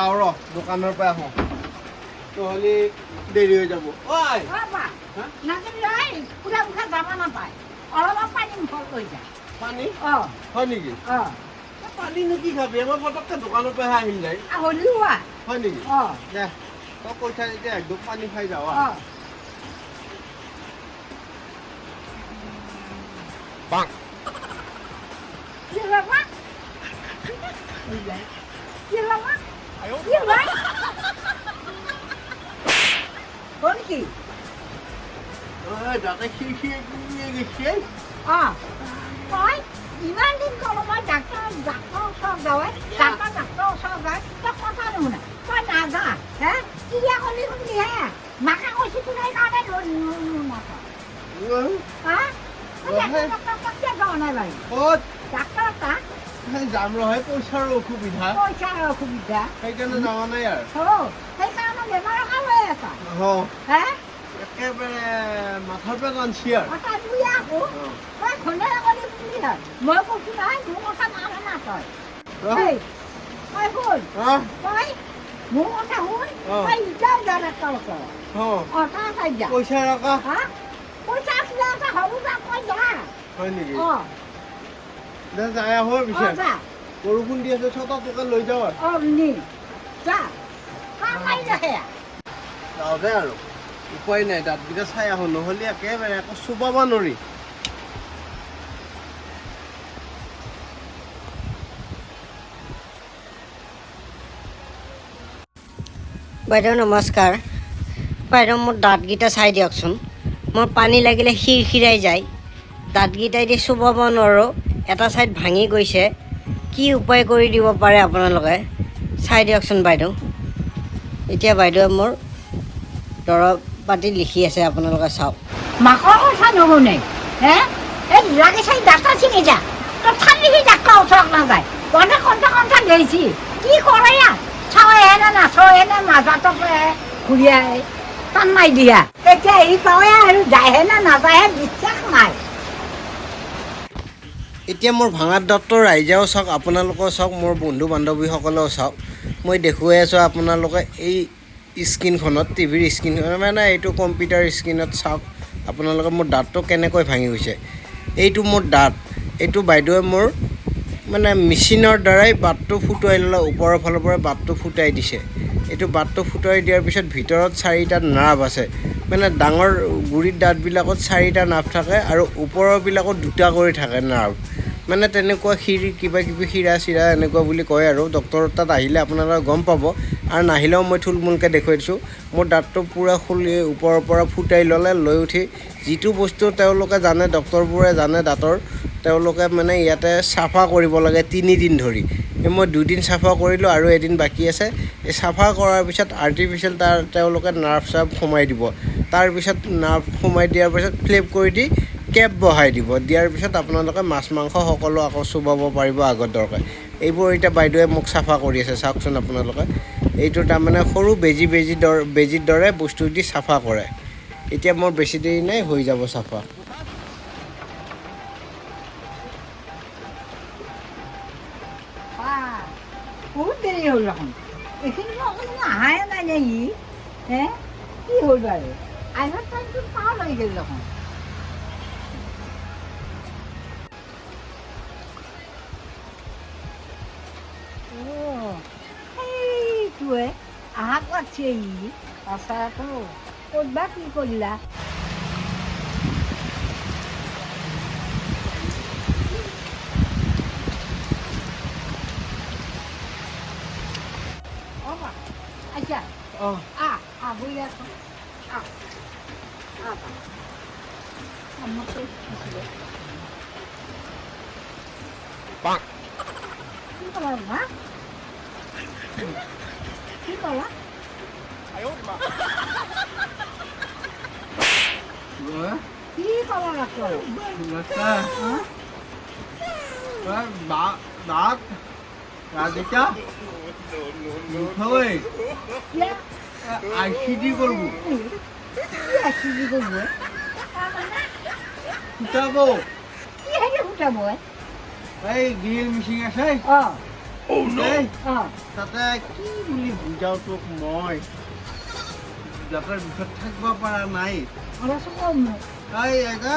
যাওঁ ৰ, দোকানৰ পৰা আহোঁ, নহ'লে দেৰি হৈ যাব। ঐ। বাবা, নাযাবি ঐ, পুৰা মুখা যাব নাপায়, অলপমান পানী মুখত লৈ যা। পানী? অ। হয় নেকি? অ। পানীনো কি খাবি, মই পটককৈ দোকানৰ পৰাহে আহিম যাই। হ'লিও। হয় নেকি? অ। দে, তই কৈ থাক এতিয়া, একদম পানী খাই যাওঁ। অ। কি বাবা, কি বাবা, কি বাবা, হ'ল কি? দাঁতে খিৰ খিৰ গৈছে। অ, তই ইমান দিন ক'লো মই ডাক্তৰ ডাক্তৰৰ ওচৰত যাওঁ, ডাক্তৰ ডাক্তৰৰ ওচৰত যাওঁ, তই কথা নুশুনা, তই নাযা। হে, কিয়া ক'লি শুনলি? হে, মাকে কৈছি তোৰ, সেইকাৰণে নুশুনা। হা, ডাক্তৰ কিয় যোৱা নাই বাৰু? ক'ত? ডাক্তৰ তাত। যাম নহয়, পইচাৰ অসুবিধা। পইচাৰ অসুবিধা। সেইকাৰণে যোৱা নাই আৰু। অ, সেইকাৰণে বেমাৰৰ হৈ আছা। অ। হে। একেবাৰে মাথাৰ পৰা টানছি আৰু। কথা দুই আকৌ তই ঘনে ক'লি শুনলি হয়, মই কৈছো নহয়, মোৰ কথা নামানা তই। এই, তই শুন। তই মোৰ কথা শুন। তই এতিয়াও যা ডাক্তৰৰ ওচৰত। অ, তাত যা। পইচা ৰকা। হা, পইচা কিবা এটা হ'ব, যা, তই যা। হয় নেকি? অ। দে, যাই আহো। পিছে যা। বৰষুণ দি আছে, ছটাটোকে লৈ যাওঁ আৰু। অ, নি যা, কাম নাই সেয়া। যাওঁ দে আৰু, উপায় নাই, দাঁতকেইটা চাই আহোঁ, নহ'লে একেবাৰে একো চোবাব নোৱাৰি। বাইদেউ নমস্কাৰ। বাইদেউ, মোৰ দাঁতকেইটা চাই দিয়কচোন। মোৰ পানী লাগিলে শিৰশিৰাই যায়, দাঁতকেইটাইদি চোবাব নোৱাৰোঁ, এটা ছাইড ভাঙি গৈছে। কি উপায় কৰি দিব পাৰে আপোনালোকে চাই দিয়কচোন বাইদেউ। এতিয়া বাইদেৱে মোৰ দৰৱ পাতি লিখি আছে, আপোনালোকে চাওক। মাকৰ কথা নুশুনে। হে, এই লাগে চাই ডাক্তৰ চিনি যা, তথাপি সি ডাক্তৰ ওচৰত নাযায়। কণ্ঠা কণ্ঠা কণ্ঠা গেছি, কি কৰে চাওঁহে নে নাচাওঁহে নে মাজতকে ঘূৰিয়াই টান নাই দিয়া। তেতিয়া সি পাৱে আৰু যায়হে নে নাযায়হে বিশ্বাস নাই। এতিয়া মোৰ ভাঙাৰ দাঁতটো ৰাইজেও চাওক, আপোনালোকেও চাওক, মোৰ বন্ধু বান্ধৱীসকলেও চাওক। মই দেখুৱাই আছোঁ আপোনালোকে এই স্ক্ৰীণখনত, টিভিৰ স্ক্ৰীণখনত, মানে এইটো কম্পিউটাৰ স্ক্ৰীণত চাওক আপোনালোকে মোৰ দাঁতটো কেনেকৈ ভাঙি গৈছে। এইটো মোৰ দাঁত, এইটো বাইদেৱে মোৰ মানে মেচিনৰ দ্বাৰাই বাটটো ফুটুৱাই ল'লে, ওপৰৰ ফালৰ পৰা বাটটো ফুটাই দিছে। এইটো বাটটো ফুটুৱাই দিয়াৰ পিছত ভিতৰত চাৰিটা নাৰ্ভ আছে, মানে ডাঙৰ গুৰিৰ দাঁতবিলাকত চাৰিটা নাৰ্ভ থাকে আৰু ওপৰৰবিলাকত দুটা কৰি থাকে নাৰ্ভ, মানে তেনেকুৱা শিৰ কিবা কিবি শিৰা চিৰা এনেকুৱা বুলি কয় আৰু। ডক্টৰৰ তাত আহিলে আপোনালোকে গম পাব, আৰু নাহিলেও মই থুলমূলকৈ দেখুৱাই দিছোঁ। মোৰ দাঁতটো পূৰা খুলি ওপৰৰ পৰা ফুটাই ল'লে, লৈ উঠি যিটো বস্তু তেওঁলোকে জানে, ডক্টৰবোৰে জানে দাঁতৰ, তেওঁলোকে মানে ইয়াতে চাফা কৰিব লাগে 3 দিন ধৰি। এই মই দুদিন চাফা কৰিলোঁ আৰু এদিন বাকী আছে। এই চাফা কৰাৰ পিছত আৰ্টিফিচিয়েল তাৰ তেওঁলোকে নাৰ্ভ চাৰ্ভ সোমাই দিব। তাৰপিছত নাৰ্ভ সোমাই দিয়াৰ পিছত ফ্লেপ কৰি দি কেপ বহাই দিব। দিয়াৰ পিছত আপোনালোকে মাছ মাংস সকলো আকৌ চোবাব পাৰিব আগৰ দৰকাৰ। এইবোৰ এতিয়া বাইদেৱে মোক চাফা কৰি আছে, চাওকচোন আপোনালোকে। এইটো তাৰমানে সৰু বেজী বেজী দৰ বেজীৰ দৰে বস্তু দি চাফা কৰে। এতিয়া মোৰ বেছি দেৰি নাই, হৈ যাব চাফা। বহুত দেৰি হ'ল দেখোন, এইখিনি অকণমান অহাই নাই নে সি? হে, কি হ'ল বাৰু? আহিব টাইমটো পাৰ হৈ গ'ল দেখোন। অ', সেইটোৱে আহাত লাগছে সি। সঁচাটো ক'ত বা কি কৰিলা? অ বা, আচ্ছা। অঁ। আহ আহ, বহি আছো, আহ আহ। আমাকে কি ক'লা মা? কি ক'লা? কি ক'লা ডাক্তৰ? হা? দাঁত ৰাধিকা নুঠৈ। কিয়? আইচিডি কৰিব। কি আছিলি কৰিব? ফুটাব। কি হেৰি ফুটাব? এই গ্ৰিল মিচিং আছে। অঁ। এই, অঁ। তাতে কি বুলি বুজাও তোক মই, দাঁতৰ বিষত থাকিব পৰা নাই। অলপ কম মোক। এই এগা,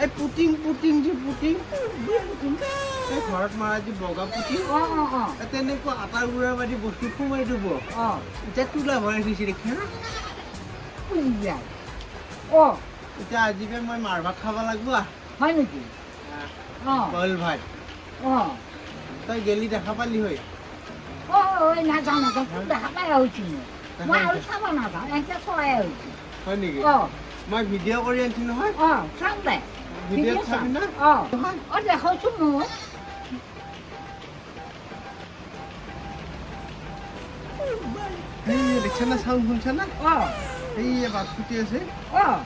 এই পুটিং পুটিং যে পুটিং, এই ঘৰত মাৰা যে বগা পুটিং, অঁ অঁ অঁ এই তেনেকুৱা আটাৰ গুড়াৰ বাদি বস্তু সোমাই দিব। অঁ। এতিয়া তোলা ভৰাই থৈছে, দেখা না? বুজি যায়, অঁ। এতিয়া আজি পৰা মই মাৰ ভাত খাব লাগিব। হয় নেকি? অঁ। বইল ভাত। অঁ। তই গেলি দেখা পালি হয়। অঁ, নাযাওঁ নাযাওঁ, তোক দেখা পাই আহিছোঁ মই। মই আৰু চাব নাযাওঁ, এনেকৈ চোৱাই আহিছোঁ। হয় নেকি? অঁ। মই ভিডিঅ' কৰি আনিছো নহয়। অঁ, চাম দে। ভিডিঅ'ত চাবি না? অঁ। নহয়। অঁ, দেখাওচোন মোক। এই দেখছা না, চাউণ্ড শুনছা না? অঁ। এই বাট ফুটি আছে। অঁ,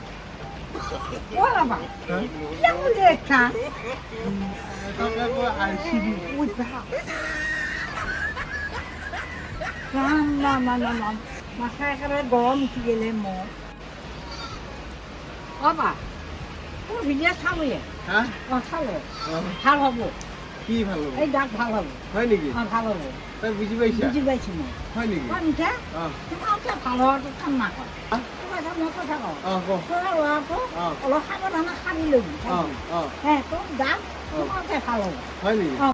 অঁ বাবা, কিয় বুলি দেখা? তাকে কয় আৰ চি বি। ঐ বাপ ৰাম ৰাম ৰাম ৰাম ৰাম, মাথা একেবাৰে গৰম উঠি গ'লে মোৰ। অঁ বা, তোৰ ভিডিঅ' চালোৱে। হা? অঁ, চালো। অঁ। ভাল হ'ব। কি ভাল হ'ব? এই দাঁত ভাল হ'ব। হয় নেকি? অঁ, ভাল হ'ব। তই বুজি পাইছা? বুজি পাইছোঁ মই। হয় নেকি? অঁ, মিঠা। অঁ। তোমালোকে ভাল হোৱাটো কাম নকৰে। তোমাক এটা মই কথা কওঁ। অঁ, ক। তোৰ ল'ৰাটো অঁ। অলপ সাৱধানে সাৰি ল'বি। অঁ অঁ হে, তোৰ দাঁত তোমালোকে ভাল হ'ব। হয় নেকি? অঁ।